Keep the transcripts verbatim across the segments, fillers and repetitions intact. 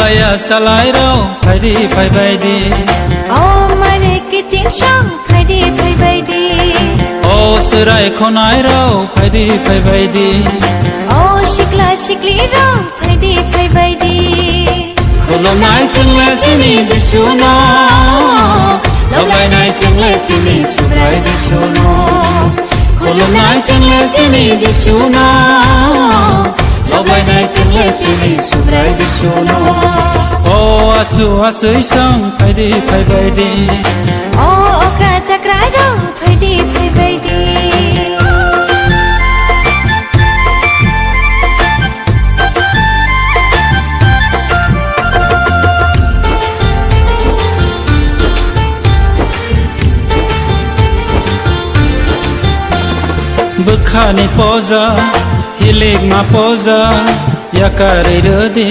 Aya salai rok, phaidi phaibai di. O malik kiching song, phaidi phaibai di. O chwrai khonai rok, phaidi phaibai di. O sikla sikli rok, phaidi phaibai di. Khulumnai chwngle chini Jisuno, loblainai chwngle chini Subrai Jisuno. Khulumnai chwngle chini Jisuno, loblainai chwngle chini Subrai Jisuno. O asu asui song, phaidi phaibai di. O okra chakra rok, phaidi phaibai di. Bwkhani poja, hilikma poja, yakarwi rwdi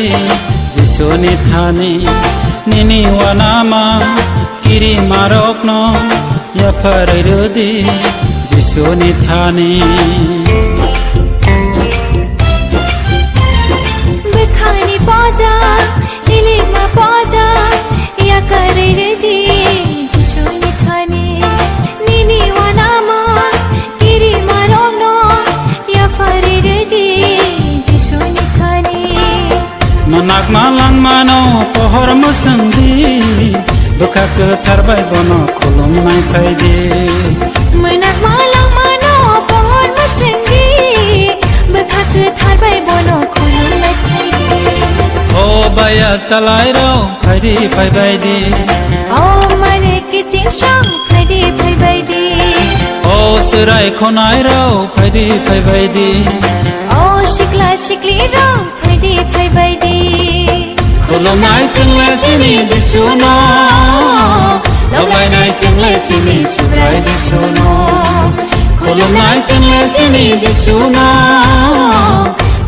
Jisuni thani. Nini wanama kirimarokno yapharwi rwdi Jisuni thani. Bwkhani poja, hilikma poja, yakarwi rwdi Jisuni thani. Nini wanama kirimarokno yapharwi rwdi Jisuni thani. Mwnakma langmano pohor mwswngdi, bwkha kwthar bai bono khulumnai phaidi. Mwnakma langmano pohor mwswngdi, bwkha kwthar bai bono khulumnai phaidi. O baya salai rok, phaidi phaibai di. O malik kiching song, phaidi phaibai di. O chwrai khonai rok, phaidi phaibai di. O sikla sikli rok, phaidi phaibai di. Khulumnai chwngle chini Jisuno, loblainai chwngle chini Subrai Jisuno. Khulumnai chwngle chini Jisuno,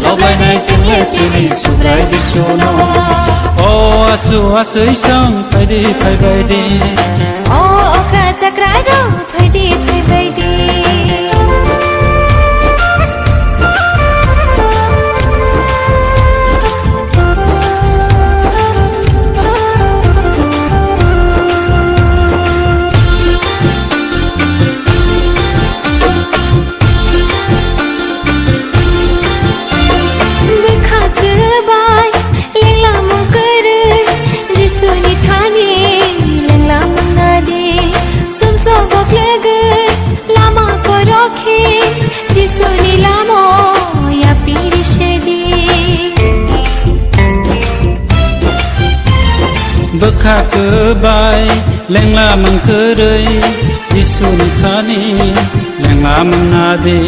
loblainai chwngle chini Subrai Jisuno. O asu asui song, phaidi phaibai di. O okra chakra rok, phaidi phaibai di. Bwkha kwbai, lengla mung kwrwi, Jisuni thani lengla mung nadi. Sumsok boklogwi, lama korokhe, Jisuni lamo yapiri sedi. Bwkha kwbai, lengla mung kwrwi, Jisuni thani lengla mung nadi.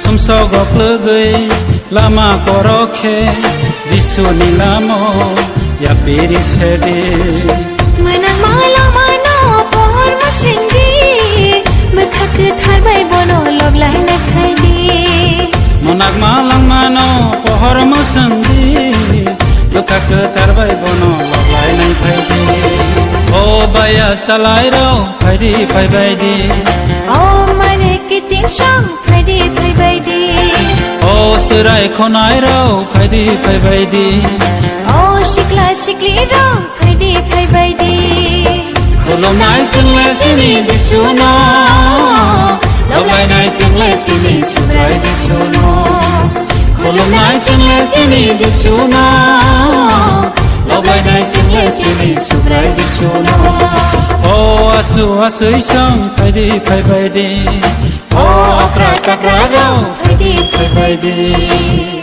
Sumsok boklogwi, lama korokhe, Jisuni lamo yapiri sedi. Mwnakma langmano pohor mwswngdi, bwkha kwthar bai bono loblainai phaidi. Mwnakma langmano pohor mwswngdi, bwkha kwthar bai bono loblainai phaidi. O baya salai rok, phaidi phaibai di. O malik kiching song, phaidi phaibai di. O chwrai khonai rok, phaidi phaibai di. O sikla sikli rok, phaidi phaibai di. Khulumnai chwngle chini Jisuno, loblainai chwngle chini Subrai Jisuno. Khulumnai chwngle chini Jisuno, loblainai chwngle chini Subrai Jisuno. O asu asui song, phaidi phaibai di. O okra chakra rok, phaidi phaibai di.